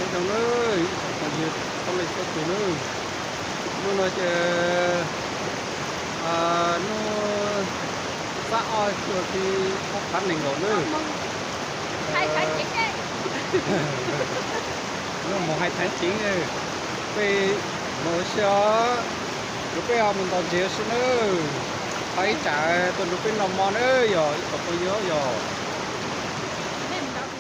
Xyoo nawb, ib tsoom phooj ywg txhua leej txhua tus nawb, hnub no ces hnub xab ob cuaj ib ob phav nees nkaum nawb. Hnub Moos Hais Thaiv Ceev, peb mus ua si os, nrog peb ho mus ntaus ntses ua si nawb. Thov ib tsam tuaj nrog peb noj mov nawb yog ib tsoom phooj ywg yog. Ntses nawb.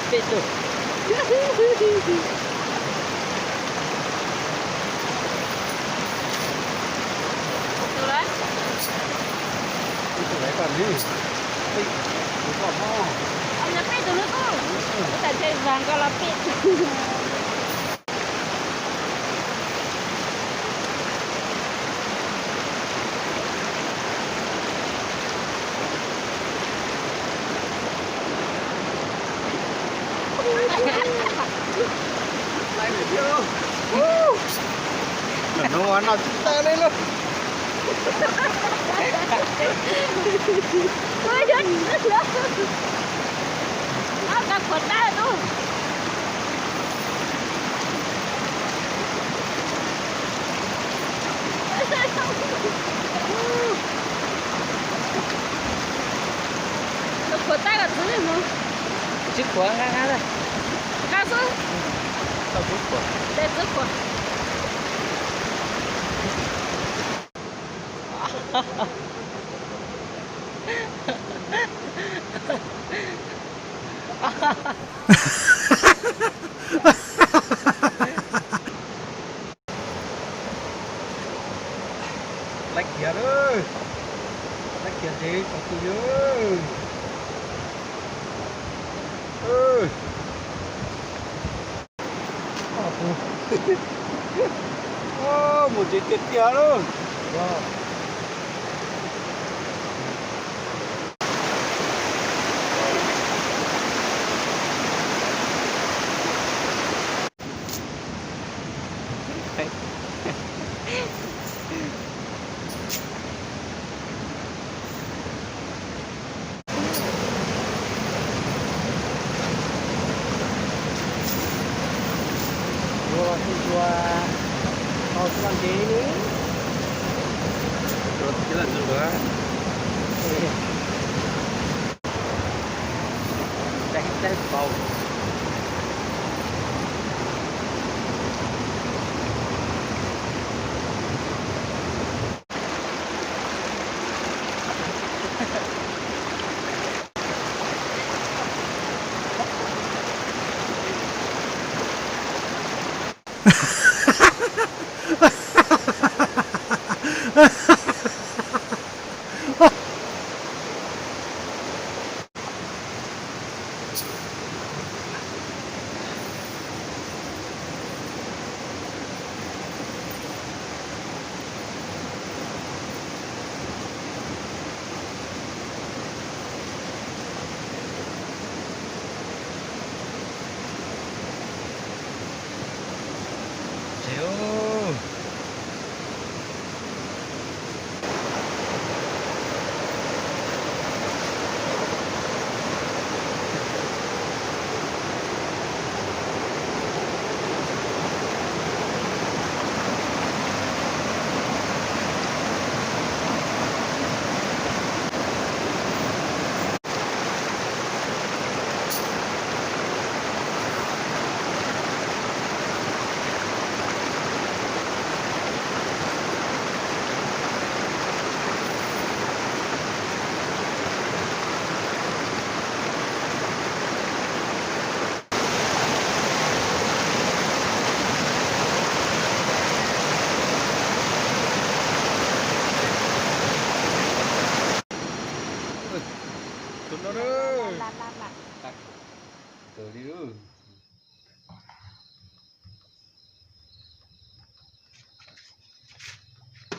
Peb tug. Peb tug lawm koj nws. Peb tug koj mog. Peb tug lawm koj. Tam tes vas koj los peb tug. Noj tsis tag li lauj. Los khuam tab kom txwv li mus. Tsis khuam, nqa nqa, nqa xwb. Tau txwv khuam. Tes txwv khuam. Laij kiag lawm, laij kiag ntses tau tus yawg. Mus ntses tiag tiag lawm. Ua tib ua, tau tib ntses li. Ua tib lawm ntses luav. Tib tib tau.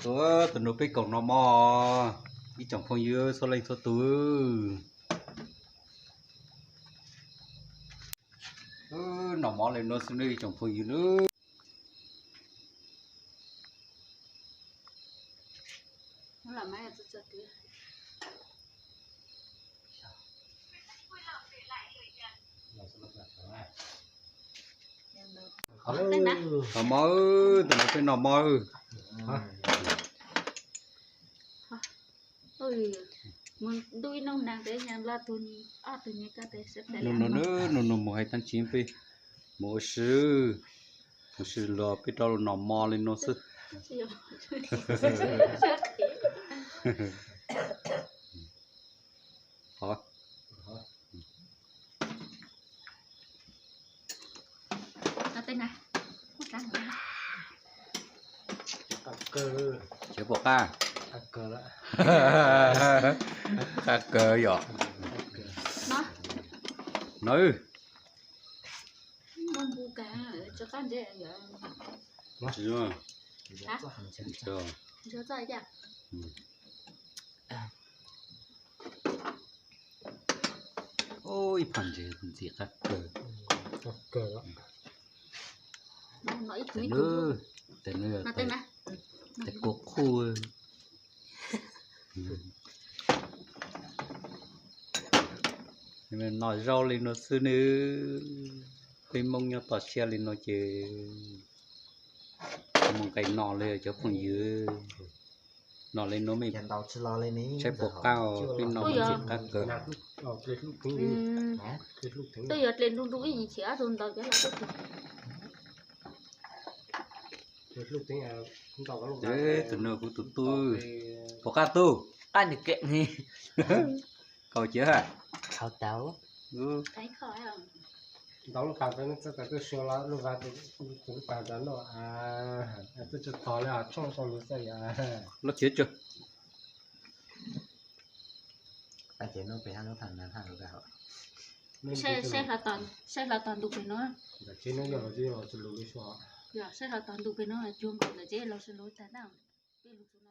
Tus nus peb koom noj mov, ib tsoom phooj ywg txhua leej txhua tus. Noj mov li no xwb nawb ib tsoom phooj ywg nawb. Noj mov, tus nus peb noj mov. Nus nus mus hais tag tsis peb mus ua si, mus si los peb rov los noj mov li no xwb. Cov pom qab, qab kawg yom. No, ib phaj ntses ntxim qab kawg. Tes nws, tes nws, tes kua qhuj. Noj zaub li no xwb nawb. Peb Hmoob nyob toj siab li no ces mus nqis noj li cov phooj ywg. Noj li no mej tshaib puas qab, peb noj ntxim qab kawg. Twb yog dle nruj nruj ib yim chim ob tug ntau cov. Tus no kuv tus tub, puas qab tub? Qab nws kem ni. Kaus cia. Ntau lub pas ntawd txawj tas twb sua los lub vas, tus lub pas ntawd no twb tsis tog li, tshooj tau lus xwb yom. Lub txiav tsu. Saib hlo tos ntu pem no. Saib hlo tos ntu pem no cuag nkaus ntawm tsev los sis luv tag ntaj. Peb lug txug no